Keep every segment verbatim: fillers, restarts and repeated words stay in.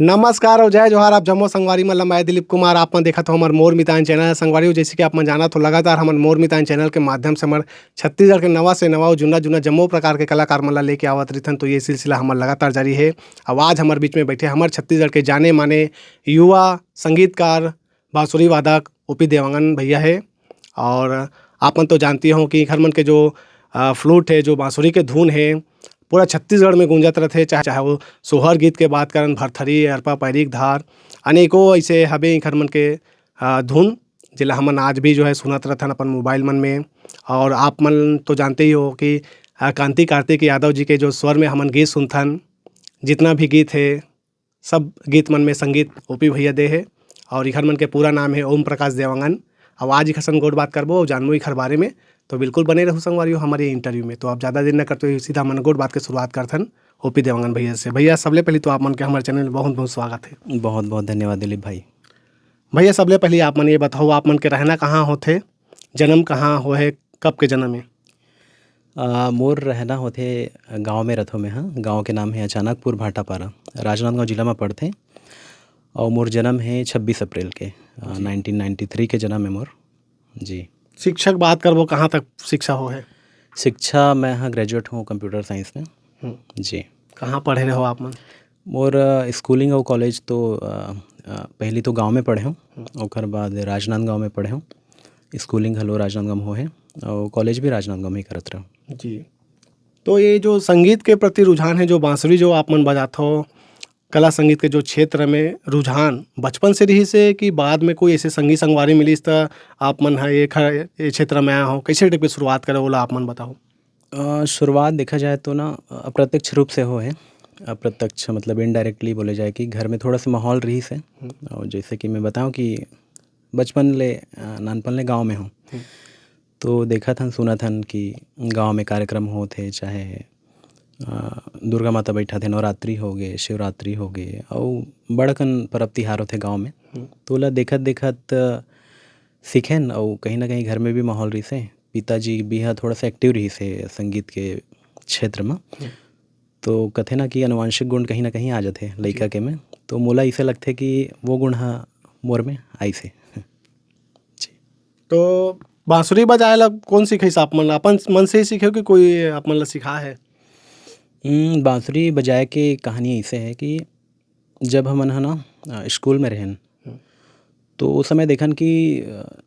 नमस्कार अउ जय जोहार, आप जम्मो संगवारी मन ला मैं दिलीप कुमार। आप मन देखत हो हमर मोर मितान चैनल। संगवारी हो, जैसे कि आप मन जानत हो, लगातार हमर मोर मितान चैनल के माध्यम से हमर छत्तीसगढ़ के नवा से नवा अउ जुन्ना जुन्ना जम्मो प्रकार के कलाकार मन ला लेके आवत रहिथन। तो ये सिलसिला हमर लगातार जारी हे। अब आज हमर बीच में बैठे हमर छत्तीसगढ़ के जाने माने युवा संगीतकार, बांसुरी वादक ओपी देवांगन भैया हे। और आप मन तो जानती हो कि इखर मन के जो, अ, फ्लूट हे, जो बांसुरी के धुन हे, पूरा छत्तीसगढ़ में गूंजत रथे, चाहे, चाहे वो सोहर गीत के बात करन, भरथरी, अरपा, पैरी के धार, अनेकों ऐसे हबे इखर मन के, अ, धुन, जेला हमन आज भी जो है सुनत रथन अपन मोबाइल मन में। और आप मन तो जानते ही हो कि, अ, कांति कार्तिक यादव जी के जो स्वर में हमन गीत सुनथन, जितना भी गीत हे, सब गीत मन में संगीत ओपी भैया दे हे। और इखर मन के पूरा नाम हे ओम प्रकाश देवांगन। अब आज इखर सन गोठ बात करबो और जानबो इखर बारे में। तो बिल्कुल बने रहू संगवारी हो हमर ये इंटरव्यू में। तो आप ज़्यादा देर न करते हुए सीधा हमन गोठ बात के शुरुआत करथन ओपी देवांगन भैया से। भैया, सबले पहले तो आप मन के हमर चैनल में बहुत बहुत स्वागत हे। बहुत बहुत धन्यवाद दिलीप भाई। भैया, सबले पहले आप मन ये बताओ, आप मन के रहना कहाँ होथे, जन्म कहाँ होहे, कब के जन्म हे? अ, मोर रहना होथे, गाँव में रथों में, हाँ, गाँव के नाम हे अचानकपुर भाटापारा, राजनांदगांव जिला में पड़थे। और मोर जन्म हे छब्बीस अप्रैल के, अ, जी। नाइनटीन नाइंटी थ्री के जन्म हे मोर। जी। शिक्षा के बात करबो, कहाँ तक शिक्षा होहे? शिक्षा मैं, हाँ, ग्रेजुएट हूँ कंप्यूटर साइंस में। हम्म। जी। कहाँ पढ़े रहो आप मन? मोर, अ, स्कूलिंग और कॉलेज तो, अ, अ, पहली तो गांव में पढ़े हूँ, हम्म। ओकर बाद राजनांदगांव में पढ़े हूँ। स्कूलिंग घलो राजनांदगांव होहे और कॉलेज भी राजनांदगांव में ही करत रहे हूँ। जी। तो ये जो संगीत के प्रति रुझान हे, जो बांसुरी जो आप मन बजात हो, कला संगीत के जो क्षेत्र में रुझान बचपन से रहिस हे कि बाद में कोई ऐसे संगी संगवारी मिलिस त आप मन ह ये ख-, ये क्षेत्र में आए हो, कैसे टाइप के शुरुआत करे, ओला आप मन बताओ। अ, शुरुआत देखा जाए तो ना, अप्रत्यक्ष रूप से होहे। अप्रत्यक्ष मतलब इनडायरेक्टली बोले जाए कि घर में थोड़ा सा माहौल रहिस हे। हम्म। और जैसे कि मैं बताऊं कि बचपन ले, अ, नानपन ले गाँव में हूँ। हम्म। तो देखत हन, सुनत हन कि गाँव में कार्यक्रम होत हे, चाहे, अ, दुर्गा माता बैठत हे, नवरात्रि होगे, शिवरात्रि होगे, अउ बड़कन परब तिहार होथे गाँव में। हम्म। तो ओला देखत-देखत सीखेन, अउ कहीं न कहीं घर में भी माहौल रहिस हे। पिताजी भी ह थोड़ा सा एक्टिव रहिस हे संगीत के क्षेत्र म। हम्म। तो कथे ना कि आनुवंशिक गुण कहीं न कहीं आ जाथे लइका जी। के में। तो मोला अइसे लगथे कि वो गुण ह मोर में आइस हे। जी। तो बांसुरी बजाए ला कौन सिखाइस आप मन ला? अपन मन से ही सीखे हो कि कोई आप मन ला सिखाए हे? हम्म, बांसुरी बजाए के कहानी अइसे हे कि जब हमन ह ना, अ, स्कूल में रहेन, हम्म। तो ओ समय देखन कि, अ,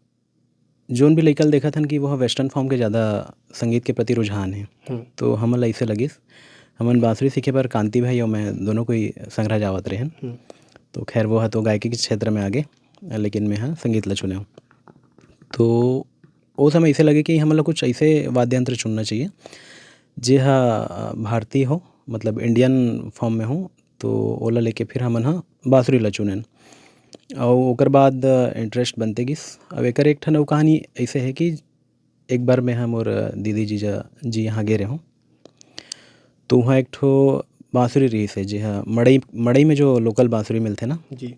जोन भी लइका ल देखत हन कि वो ह वेस्टर्न फॉर्म के ज़्यादा संगीत के प्रति रुझान हे। हम्म। तो हमन ल अइसे लगिस, हमन बांसुरी सीखे बर कांति भाई अउ मैं दोनों कोई संघरा जावत रहेन। हम्म। तो खैर, वो ह तो गायकी के क्षेत्र में आगे, लेकिन मैं ह संगीत ल चुने हूँ। तो ओ समय अइसे लगे कि हमन ल कुछ अइसे वाद्य यंत्र चुनना चाहिए, जे ह, अ, भारतीय हो, मतलब इंडियन फॉर्म में हो, तो ओला लेके फिर हमन ह बांसुरी ल चुनेन। अउ ओकर बाद इंटरेस्ट बनते गिस। अब एकर एक ठन अउ कहानी अइसे हे कि एक बार मैं ह मोर दीदी जीजा जी यहाँ गे रेहों, तो उहाँ एक ठो बांसुरी रिहिस हे, जे ह मड़ई, मड़ई में जो लोकल बांसुरी मिलथे ना, जी।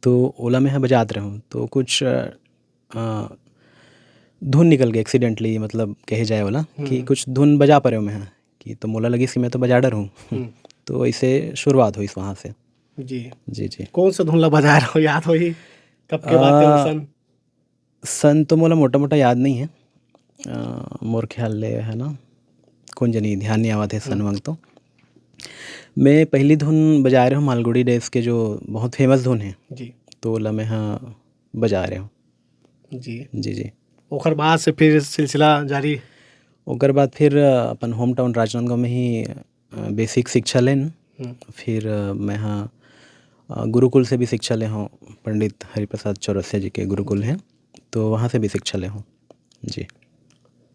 तो ओला मैं ह बजात रेहों। तो कुछ, अ, अ, धुन निकल गे एक्सीडेंटली, मतलब कहे जाए वाला कि हम्म। कुछ धुन बजा परेंव मैं ह, कि तो मोला लगिस कि मैं तो बजा डरहूँ। हम्म। तो ऐसे शुरुआत होइस वहाँ से। जी। जी, जी। कौन सा धुन ला बजाए रहो, याद होही? कब के बात हे, अ, सन? सन तो मोला मोटा-मोटा याद नहीं है। अ, मोर ख्याल ले है ना, कोन जनी, ध्यान नहीं आवत हे सन हम्म। वंग तो। मैं पहली धुन बजाए रहों मालगुड़ी डेज के, जो बहुत फेमस धुन है। जी। तो ओला मैं ह बजाए रहों। जी। जी, जी। ओकर बाद से फिर सिलसिला जारी? ओकर बाद फिर, अ, अपन होम टाउन राजनांदगांव में ही, अ, बेसिक शिक्षा लेन। हम्म। फिर, अ, मैं ह, अ, गुरुकुल से भी शिक्षा ले हों, पंडित हरिप्रसाद चौरसिया जी के गुरुकुल है, तो वहाँ से भी शिक्षा ले हों। जी।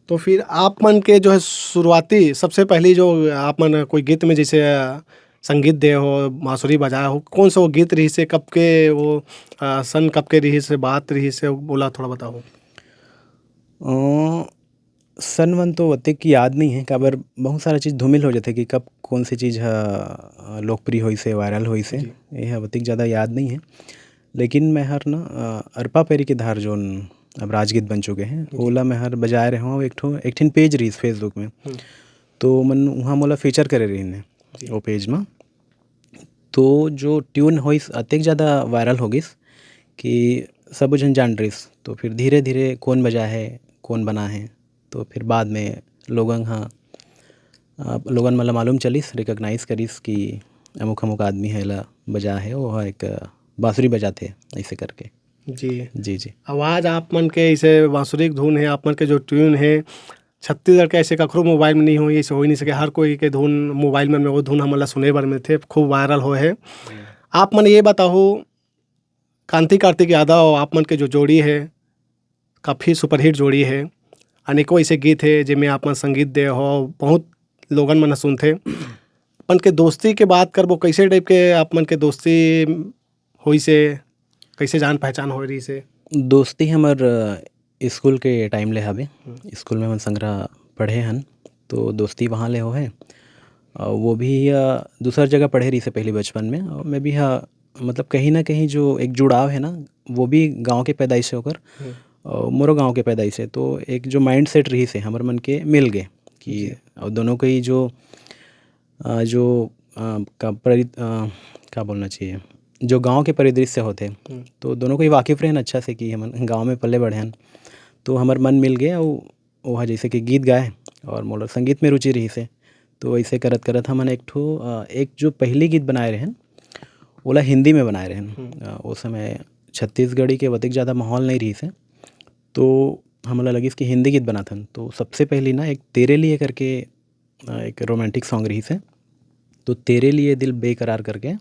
तो फिर आप मन के जो है शुरुआती, सबसे पहली जो आप मन कोई गीत में जैसे, अ, संगीत दे हो, बांसुरी बजाए हो, कौन सा वो गीत रहिस हे, कब के वो, अ, सन कब के रहिस हे, बात रहिस हे, ओला थोड़ा बताओ। अ, सन वन तो ओतेक याद नहीं है, काबर बहुत सारा चीज धूमिल हो जाथे कि कब कौन सी चीज ह, अ, लोकप्रिय होइस हे, वायरल होइस हे। जी। ये ह ओतेक ज्यादा याद नहीं है। लेकिन मैं हर ना, अ, अरपा पैरी के धार, जोन अब राजगीत बन चुके हैं, जी। ओला मैं हर बजाए रहे हूँ। एक ठो, एक ठिन पेज रहिस Facebook में, हम्म। तो मन उहाँ मोला फीचर करे रहिन हे, जी। वो पेज में। तो जो ट्यून होइस, अतेक ज़्यादा वायरल हो गिस कि सबो झन जान डरिस। तो फिर धीरे-धीरे कोन बजाए हे, कोन बनाए हे, तो फिर बाद में लोगन ह, अ, लोगन मन ल मालूम चलिस, रिकॉग्नाइज करिस कि अमुक-अमुक आदमी ह एला बजाए हे, वो ह एक बांसुरी बजाथे, अइसे करके। जी। जी, जी। आवाज़ आप मन के अइसे बांसुरी के धुन हे, आप मन के जो ट्यून हे, छत्तीसगढ़ के अइसे कखरो मोबाइल में नहीं होई, अइसे हो ही नहीं सके। हर कोई के धुन मोबाइल मन में वो धुन हमन ला सुने बर मिलथे, खूब वायरल होए हे। हम्म। आप मन ये बताओ, कांति कार्तिक यादव, आप मन के जो जोड़ी हे, काफ़ी सुपरहिट जोड़ी हे। अनेकों अइसे गीत हे, जेमे आप मन संगीत दे हो, बहुत लोगन मन ह सुनथे। अपन के दोस्ती के बात करबो, कइसे टाइप के आप मन के दोस्ती होइस हे, कइसे जान पहचान होए रहिस हे? दोस्ती हमर, अ, स्कूल के टाइम ले हवे। हम्म। स्कूल में हमन संघरा पढ़े हन, तो दोस्ती वहाँ ले होए। अ, वो भी, अ, दूसर जगह पढ़े रहिस हे पहली बचपन में, और मैं भी, हाँ, मतलब कहीं ना कहीं जो एक जुड़ाव हे ना, वो भी गाँव के पैदाइश हे ओकर, हम्म। और मोरो गाँव के पैदाइश हे, तो एक जो माइंडसेट रहिस हे हमर मन के मिल गे कि जी। और दोनों के ही जो, अ, जो, अ, का परि-, अ, का बोलना चाहिए, जो गाँव के परिदृश्य होथे, हम्म। तो दोनों को ही वाकिफ रहेन अच्छा से कि हमन गाँव में पले बढ़े हन, तो हमर मन मिल गे। और वो ह जैसे कि गीत गाए और मोला संगीत में रुचि रहिस हे, तो ऐसे करत करत हमन एक ठो, अ, एक जो पहली गीत बनाए रहेन, ओला हिंदी में बनाए रहेन। हम्म। अ, ओ समय छत्तीसगढ़ी के ओतेक ज़्यादा माहौल नहीं रहिस हे, तो हमला लगिस कि हिंदी गीत बनाथन। तो सबसे पहली ना एक तेरे लिए करके, अ, एक रोमांटिक सॉन्ग रहिस हे, तो तेरे लिए दिल बेकरार करके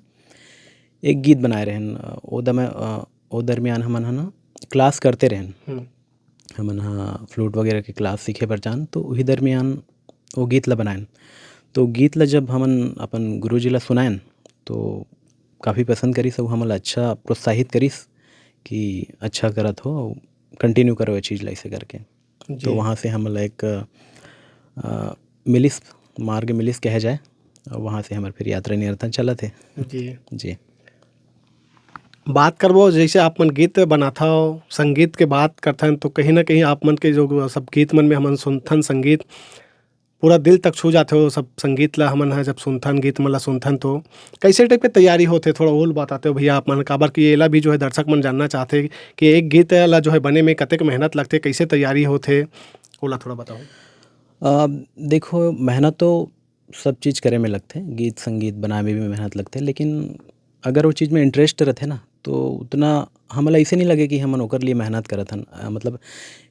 एक गीत बनाए रहेन। अ, ओ दम-, अ, ओ दरमियान हमन ह ना क्लास करते रहेन। हम्म। हमन ह फ्लूट वगैरह के क्लास सीखे बर जान, तो उही दरमियान वो गीत ला बनाएन। तो गीत ला जब हमन अपन गुरुजी ला सुनाएन, तो काफ़ी पसंद करिस, अउ हमन ला अच्छा प्रोत्साहित करिस कि अच्छा करत हो, कंटिन्यू करो ये चीज़ ला, ऐसे करके। जी। तो वहाँ से हमन ला एक, अ, मिलिस, मार्ग मिलिस कहे जाए, और वहाँ से हमर फिर यात्रा निरंतर चलत हे। जी। जी। बात करबो, जैसे आप मन गीत बनाथव, संगीत के बात करथन, तो कहीं ना कहीं आप मन के जो सब गीत मन में हमन सुनथन संगीत, पूरा दिल तक छू जाथे वो सब संगीत ला। हमन ह जब सुनथन, गीत मन ला सुनथन, तो कैसे टाइप के तैयारी होथे, थोड़ा ओल बताते हो भैया आप मन, काबर कि एला भी जो है दर्शक मन जानना चाहथे कि एक गीत ला जो है बने में कतेक मेहनत लगथे, कैसे तैयारी होथे, ओला थोड़ा बताओ। अ, देखो, मेहनत तो सब चीज़ करे में लगथे, गीत संगीत बनाए में भी मेहनत लगथे, लेकिन अगर वो चीज़ में इंटरेस्ट रथे ना, तो उतना हमला ऐसे नहीं लगे कि हमन ओकर लिए मेहनत करत हन। अ, मतलब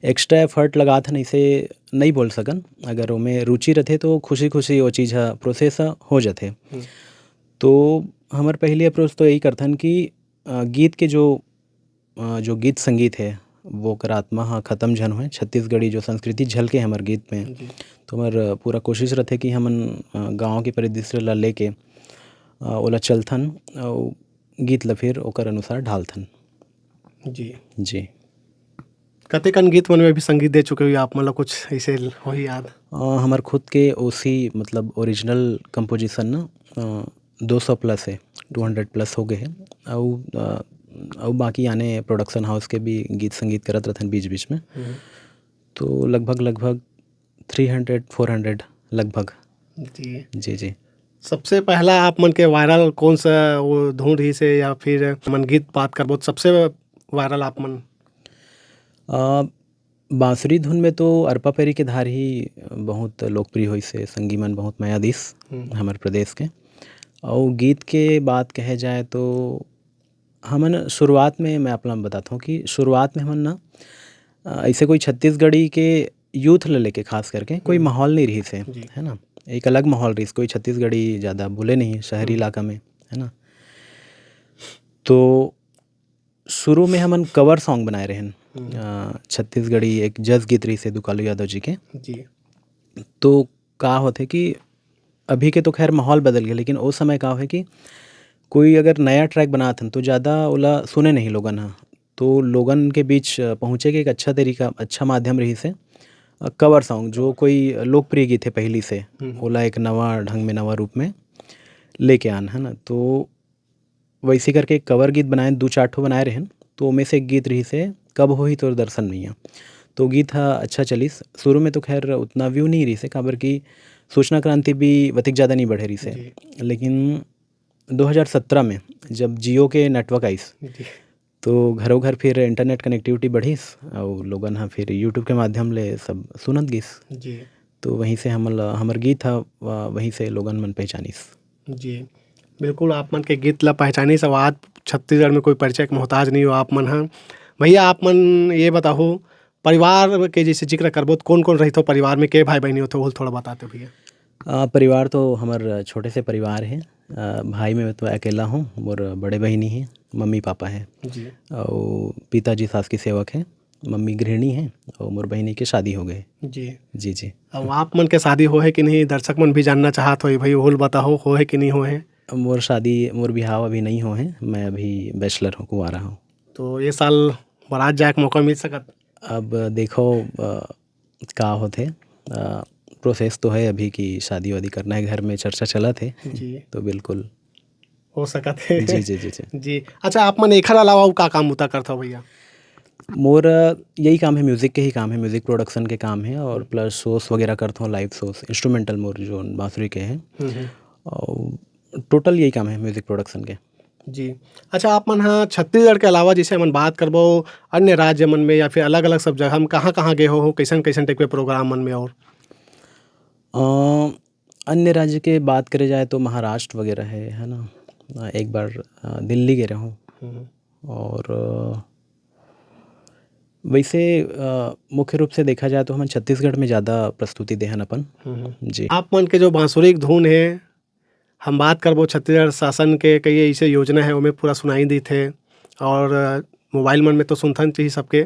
एक्स्ट्रा एफर्ट लगात हन, ऐसे नहीं बोल सकन। अगर ओमे रुचि रथे, तो खुशी-खुशी वो चीज़ ह, प्रोसेस ह हो जाथे। हम्म। तो हमर पहली अप्रोच तो यही करथन कि, अ, गीत के जो, अ, जो गीत संगीत हे, वो ओकर आत्मा ह खत्म झन होए, छत्तीसगढ़ी जो संस्कृति झलके हमर गीत में। जी। तो हमर पूरा कोशिश रथे कि हमन, अ, गाँव के परिदृश्य ला लेके, अ, ओला चलथन, अउ गीत ला फिर ओकर अनुसार ढालथन। जी। जी। कतेकन गीत मन में भी संगीत दे चुके हो आप, मतलब कुछ ऐसे होही याद? अ, हमर खुद के ओसी, मतलब ओरिजिनल कंपोजिशन ना, अ, दो सौ प्लस हे, टू हंड्रेड प्लस हो गए हे। अउ, अ, अउ बाकी आने प्रोडक्शन हाउस के भी गीत संगीत करत रहथन बीच-बीच में। हम्म। तो लगभग, लगभग थ्री हंड्रेड, फोर हंड्रेड लगभग। जी। जी, जी। सबसे पहला आप मन के वायरल कौन सा वो धुन रहिस हे, या फिर मन गीत बात करबो, सबसे वायरल आप मन? अ, बांसुरी धुन में तो अरपा पैरी के धार ही बहुत लोकप्रिय होइस हे, संगी मन बहुत मया दिस हम्म। हमर प्रदेश के। अउ गीत के बात कहे जाए तो हमन शुरुआत में, मैं आप ला बताथों कि शुरुआत में हमन ना, अ, ऐसे कोई छत्तीसगढ़ी के यूथ ल लेके खास करके कोई हम्म। माहौल नहीं रहिस हे, जी। है ना? एक अलग माहौल रहिस, कोई छत्तीसगढ़ी ज़्यादा बोले नहीं शहरी हम्म। इलाका में, है ना? तो शुरू में हमन कवर सॉन्ग बनाए रहेन। हम्म। अ, छत्तीसगढ़ी एक जस गीत रहिस हे दुकालू यादव जी के। जी। तो का होथे कि अभी के तो खैर माहौल बदल गया, लेकिन ओ समय का होय कि कोई अगर नया ट्रैक बनात हन, तो ज़्यादा ओला सुने नहीं लोगन ह। तो लोगन के बीच, अ, पहुँचे के एक अच्छा तरीका, अच्छा माध्यम रहिस हे, अ, कवर सॉन्ग, जो कोई लोकप्रिय गीत हे पहली से, हम्म। ओला एक नवा ढंग में, नवा रूप में लेके आन, है ना? तो वैसे करके एक कवर गीत बनाए, दू चार ठो बनाए रहेन, तो ओमे से एक गीत रहिस हे, "कब होही तोर दर्शन मैया।" तो गीत ह अच्छा चलिस। शुरू में तो खैर उतना व्यू नहीं रहिस हे, काबर कि सूचना क्रांति भी वतिक ज़्यादा नहीं बढ़े रहिस हे। जी। लेकिन दो हज़ार सत्रह में जब Jio के network आइस, जी। तो घरों घर फिर internet connectivity बढ़िस, अउ लोगन ह फिर YouTube के माध्यम ले सब सुनत गिस। जी। तो वहीं से हमन ल, हमर गीत ह, व-, वहीं से लोगन मन पहचानिस। जी, बिल्कुल, आप मन के गीत ला पहचानिस, अउ आज छत्तीसगढ़ में कोई परिचय के मोहताज नहीं हो आप मन ह। भैया, आप मन ये बताओ, परिवार के जैसे जिक्र करबो, तो कौन-कौन रहिथो परिवार में, के भाई बहिनी होथो, वो थोड़ा बताते भैया। अ, परिवार तो हमर छोटे से परिवार हे। अ, भाई में तो अकेला हूँ, मोर बड़े बहिनी हे, मम्मी पापा हे। जी। अउ पिताजी शासकीय सेवक हे, मम्मी गृहिणी हे, अउ मोर बहिनी के शादी हो गए। जी। जी, जी। अब आप मन के शादी हो हे कि नहीं, दर्शक मन भी जानना चाहत होही भाई, ओहू ल बताओ, हो हे कि नहीं हो हे? मोर शादी, मोर बिहाव अभी नहीं हो हे, मैं अभी bachelor हूँ, कुंवारा हूँ। तो ये साल बारात जाए के मौका मिल सकत? अब देखो, अ, का होथे, अ, process तो है अभी कि शादी वादी करना है, घर में चर्चा चलत हे। जी। तो बिल्कुल। हो सकत हे। जी, जी, जी, जी। जी। अच्छा, आप मन एखर अलावा अउ का काम बुता करथव भैया? मोर, अ, यही काम है, music के ही काम है, music production के काम है, और plus shows वगैरह करथों, live shows, instrumental मोर जो बांसुरी के है। हम्म, हम्म। और total यही काम है music production के। जी। अच्छा, आप मन ह छत्तीसगढ़ के अलावा, जैसे हमन बात करबो, अन्य राज्य मन में या फिर अलग-अलग सब जगह में कहाँ-कहाँ गए हो, हो? कैसन-कैसन type के program मन में और? अ, अन्य राज्य के बात करे जाए तो महाराष्ट्र वगैरह है, है ना? अ, एक बार, अ, दिल्ली गए रहूँ। हम्म। और, अ, वैसे, अ, मुख्य रूप से देखा जाए तो हमन छत्तीसगढ़ में ज़्यादा प्रस्तुति देहन अपन। हम्म। जी। आप मन के जो बांसुरी के धुन है, हम बात करबो छत्तीसगढ़ शासन के कई ऐसे योजना है, ओमे पूरा सुनाई देथे और मोबाइल मन में तो सुनथन चाहिए सबके।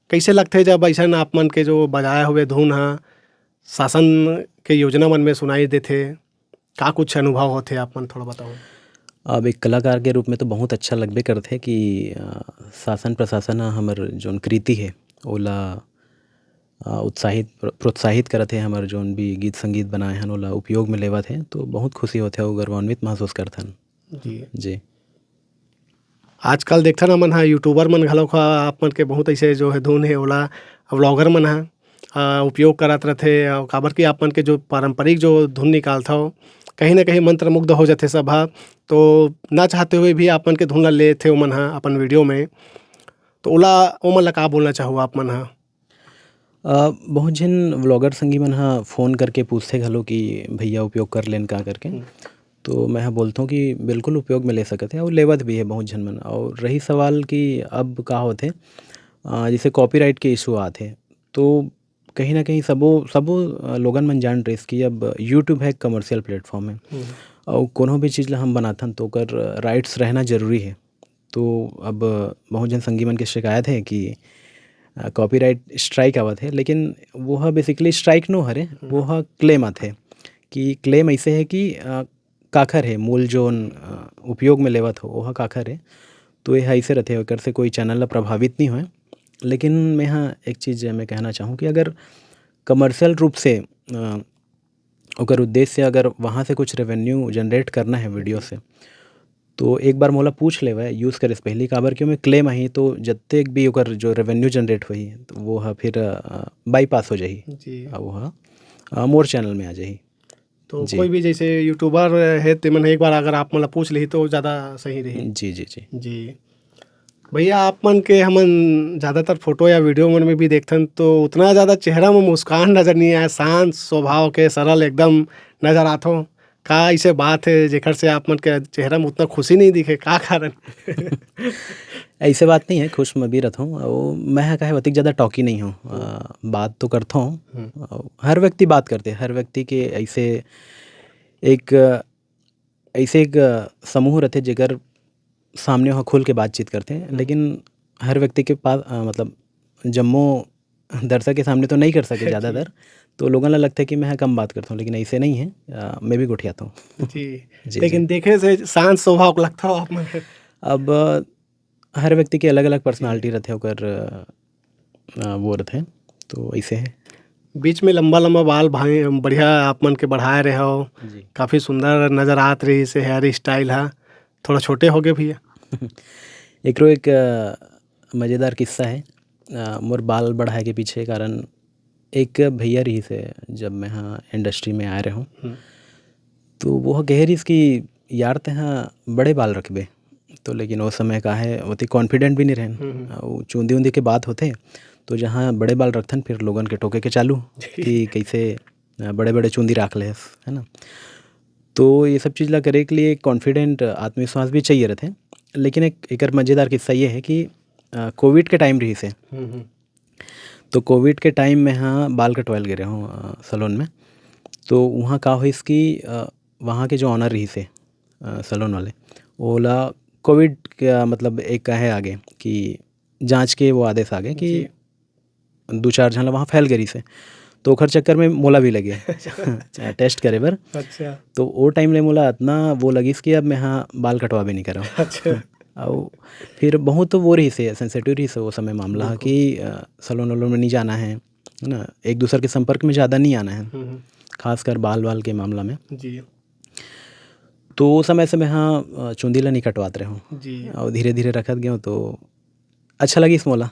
कैसे लगथे जब ऐसन आप मन के जो बजाए हुए धुन ह शासन के योजना मन में सुनाई देथे? का कुछ अनुभव होथे, आप मन थोड़ा बताओ। अब एक कलाकार के रूप में तो बहुत अच्छा लगबे करथे कि, अ, शासन प्रशासन ह हमर जोन कृति हे, ओला, अ, उत्साहित, प्रो-, प्रोत्साहित करत हे, हमर जोन भी गीत संगीत बनाए हन, ओला उपयोग में लेवत हे, तो बहुत खुशी होथे अउ गौरवान्वित महसूस करथन। जी। जी। आजकल देखथन हमन ह YouTuber मन घलोक ह, आप मन के बहुत ऐसे जो है धुन हे ओला vlogger मन ह, अ, उपयोग करत रथे, अ, काबर कि आप मन के जो पारंपरिक जो धुन निकालथव, कहीं ना कहीं मंत्रमुग्ध हो जाथे सब ह। तो ना चाहते हुए भी आप मन के धुन ला लेथे ओमन ह अपन video में, तो ओला, ओमन ला का बोलना चाहू आप मन ह? अ, बहुत झिन vlogger संगी मन ह phone करके पूछथे घलो कि भैया उपयोग कर लेन का करके। हम्म। तो मैं ह बोलथों कि बिल्कुल उपयोग में ले सकत हे, अउ लेवत भी हे बहुत झन मन। अउ रही सवाल कि अब का होथे, अ, जैसे copyright के issue आत हे, तो कहीं ना कहीं सबो, सबो, अ, लोगन मन जान रहिस कि अब YouTube है एक commercial platform है। हम्म। अउ कोनो भी चीज़ ला हम बनाथन तो ओकर rights रहना जरूरी है। तो अब बहुत झन संगी मन के शिकायत है कि, अ, copyright strike आवत हे, लेकिन वो ह basically strike नो हरे, हम्म। वो ह claim आथे कि claim ऐसे है कि, अ, काखर हे, मूल जोन, अ, उपयोग में लेवत हो, ओह काखर हे। तो ये ह ऐसे रथे, एकर से कोई channel ला प्रभावित नहीं होए। लेकिन मैं ह एक चीज़ मैं कहना चाहूँ कि अगर commercial रूप से, अ, ओकर उद्देश्य अगर वहाँ से कुछ revenue generate करना है video से, तो एक बार मोला पूछ लेवे use करे से पहली, काबर कि ओमे claim आही, तो जतेक भी ओकर जो revenue generate होही, तो वो ह फिर, अ, bypass हो जाही। जी। अ, वो ह, अ, मोर channel में आ जाही। तो जी। कोई भी जैसे YouTuber है, तेमन एक बार अगर आप मन ला पूछ लिही, तो ज़्यादा सही रही। जी, जी, जी। जी। भैया, आप मन के हमन ज़्यादातर photo या video मन में भी देखथन, तो उतना ज़्यादा चेहरा में मुस्कान नज़र नहीं आए, शांत स्वभाव के, सरल एकदम नज़र आथो। का ऐसे बात है, जेकर से आप मन के चेहरा में उतना खुशी नहीं दिखे, का कारण? ऐसे बात नहीं है, खुश मैं भी रहता हूँ। वो मैं ह काहे अतिक ज़्यादा talky नहीं हूँ। अ, बात तो करता हूँ। हम्म। अ, हर व्यक्ति बात करते, हर व्यक्ति के ऐसे एक, ऐसे एक समूह रहते, जेकर सामने वहाँ खुल के बातचीत करते, हम्म। लेकिन हर व्यक्ति के पास, अ, मतलब, जम्मो दर्शक के सामने तो नहीं कर सके जी। ज़्यादातर, तो लोगन ला लगता है कि मैं ह कम बात करता हूँ, लेकिन ऐसे नहीं है। अ, मैं भी गोठियाता हूँ। जी। जी, लेकिन जी। देखे से शांत स्वभाव के लगता हो आप मन। अब, अ, हर व्यक्ति के अलग-अलग personality जी। रहते, ओकर, अ, वो रहते, तो ऐसे है। बीच में लंबा-लंबा बाल भाई बढ़िया आप मन के बढ़ाए रहे हो, जी। काफ़ी सुंदर नज़र आत रही से hair style हा, थोड़ा छोटे हो गए भैया। एकरो एक, अ, मज़ेदार किस्सा है। अ, मोर बाल बढ़ाए के पीछे कारण एक भैया रहिस हे, जब मैं ह industry में आए रहे हूँ, हम्म। तो वो कहे रहिस कि "यार, तेहा बड़े बाल रखबे।" तो लेकिन ओ समय का हे, ओती confident भी नहीं रहन। हम्म, हम्म। अउ चूंदी उंदी के बात होथे, तो जहाँ बड़े बाल रखथन, फिर लोगन के टोके के चालू कि कैसे, अ, बड़े-बड़े चूंदी राख लेस, है ना? तो ये सब चीज़ ला करे के लिए confident, आत्मविश्वास भी चाहिए रहथे। लेकिन एक, एकर मज़ेदार किस्सा ये है कि, अ, Covid के time रहिस हे। हम्म, हम्म। तो Covid के time में हाँ बाल कटवाए ल गे रहूँ, अ, salon में। तो वहाँ का होइस कि, अ, वहाँ के जो owner रहिस हे, अ, salon वाले, ओला Covid के, मतलब, एक कहे आगे कि जांच के वो आदेश आगे कि जी। दू चार झन ला वहाँ फैल गे रहिस हे। तो ओखर चक्कर में मोला भी लगे अच्छा। test करे बर। अच्छा। तो ओ time ले मोला अतना वो लगिस कि अब मैं हाँ बाल कटवाबे नहीं करव। अच्छा। अउ फिर बहुत वो रहिस हे, sensitive रहिस हे वो समय मामला बिल्कुल। कि, अ, salon वलोन में नहीं जाना है, है ना? एक दूसर के संपर्क में ज़्यादा नहीं आना है, हम्म, हम्म। खासकर बाल वाल के मामला में। जी। तो ओ समय से मैं हाँ, अ, चुंदी ला नहीं कटवात रहूँ। जी। अउ धीरे-धीरे रखत गेंव तो अच्छा लगिस मोला।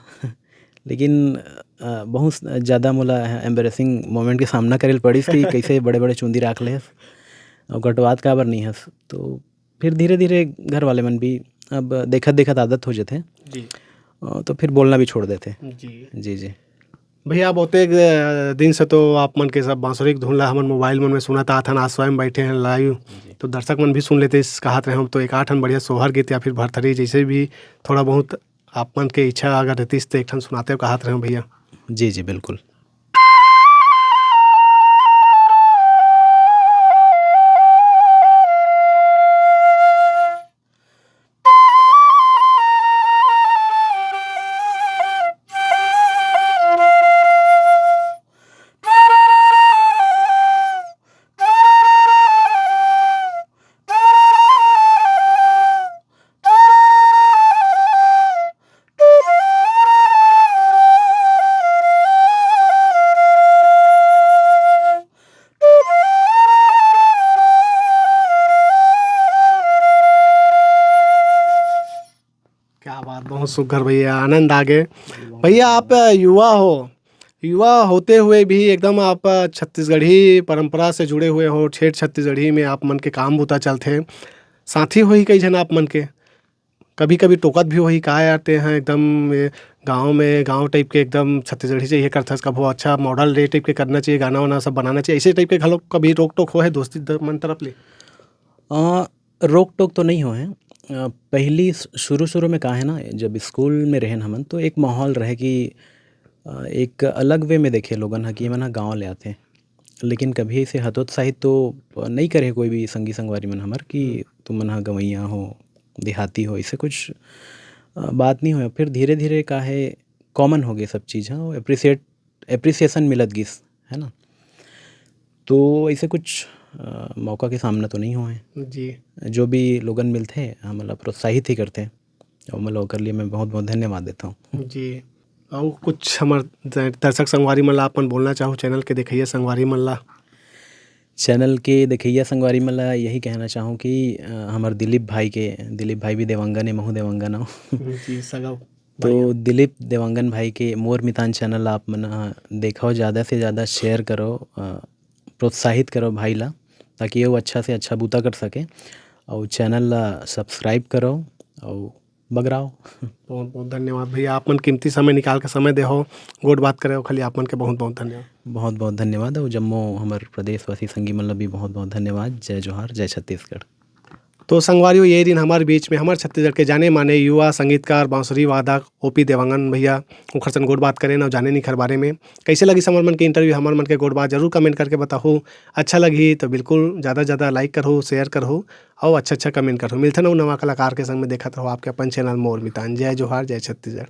लेकिन, अ, बहुत ज़्यादा मोला embarrassing moment के सामना करे ल पड़िस कि कैसे बड़े-बड़े चुंदी राख लेहस अउ कटवात काबर नहीं हस। तो फिर धीरे-धीरे घर वाले मन भी अब देखत-देखत आदत हो जथे। जी। अ, तो फिर बोलना भी छोड़ देथे। जी। जी, जी। भैया, बहुते, अ, दिन से तो आप मन के सब बांसुरी के धुन ला हमन mobile मन में सुनत आत हन, आज स्वयं बैठे हैं live, जी। तो दर्शक मन भी सुन लेते, इस कहत रहे हम तो एक आठ ठन बढ़िया सोहर गीत या फिर भरथरी, जैसे भी थोड़ा बहुत आप मन के इच्छा अगर रहतीस तो एक ठन सुनाते हो कहत रहे हो भैया। जी, जी, बिल्कुल। क्या बात, बहुत सुघर भैया, आनंद आ गए। भैया, आप युवा हो, युवा होते हुए भी एकदम आप छत्तीसगढ़ी परंपरा से जुड़े हुए हो, ठेठ छत्तीसगढ़ी में आप मन के काम बूता चलथे। साथी होही कई झन आप मन के, कभी-कभी टोकत भी होही, "का यार, ते हैं एकदम ये गाँव में, गाँव type के एकदम छत्तीसगढ़ी चाहिए करथस, कभो अच्छा model ये type के करना चाहिए, गाना वाना सब बनाना चाहिए", ऐसे type के घलो कभी रोक टोक होहे दोस्ती द-, मन तरफ ले? अ, रोक टोक तो नहीं होहे। अ, पहली स-, शुरू-शुरू में का है ना, जब स्कूल में रहेन हमन, तो एक माहौल रहे कि, अ, एक अलग way में देखे लोगन ह कि एमन ह गाँव ले आथे। लेकिन कभी ऐसे हतोत्साहित तो, अ, नहीं करे कोई भी संगी संगवारी मन हमर कि हम्म। तुमन ह गंवइया हो, देहाती हो, ऐसे कुछ, अ, बात नहीं होय। फिर धीरे-धीरे का है, common हो गए सब चीज़ ह, appreciate, appreciation मिलत गिस, है ना? तो ऐसे कुछ, अ, मौका के सामना तो नहीं होय। जी। जो भी लोगन मिलथे, हमन ला प्रोत्साहित ही करथे। अउ मैं ओकर लिए मैं बहुत-बहुत धन्यवाद देथव। जी। अउ कुछ हमर द-, दर्शक संगवारी मन ला अपन बोलना चाहू, channel के देखइया संगवारी मन ला? Channel के देखइया संगवारी मन ला यही कहना चाहूँ कि, अ, हमर दिलीप भाई के, दिलीप भाई भी देवांगन हे, महू देवांगन हव। जी, सगा तो भाई। दिलीप देवांगन भाई के मोर मितान channel आप मन ह देखव, ज़्यादा से ज़्यादा share करव, अ, प्रोत्साहित करव भाई ला, ताकि वो अच्छा से अच्छा बूता कर सके। अउ channel ला subscribe करव अउ बगराव। बहुत, बहुत धन्यवाद भैया, आप मन कीमती समय निकाल के समय देहो, गोठ बात करे, ओखर लिए आप मन के बहुत, बहुत धन्यवाद। बहुत, बहुत धन्यवाद, अउ जम्मो हमर प्रदेशवासी संगी मन ला भी बहुत, बहुत धन्यवाद। जय जोहार, जय छत्तीसगढ़। तो संगवारियों, ये दिन हमर बीच में हमर छत्तीसगढ़ के जाने माने युवा संगीतकार, बांसुरी वादक ओपी देवांगन भैया, ओखर सन गोठ बात करेन अउ जानेन एखर बारे में। कैसे लगिस हमर मन के interview, हमर मन के गोठ बात, जरूर comment करके बताहू। अच्छा लगही तो बिल्कुल ज़्यादा से ज़्यादा like करहू, share करहू। अउ अच्छा-अच्छा comment करहू। मिलथन अउ नवा कलाकार के संग में, देखत रहव आपके अपन channel मोर मितान। जय जोहार, जय छत्तीसगढ़।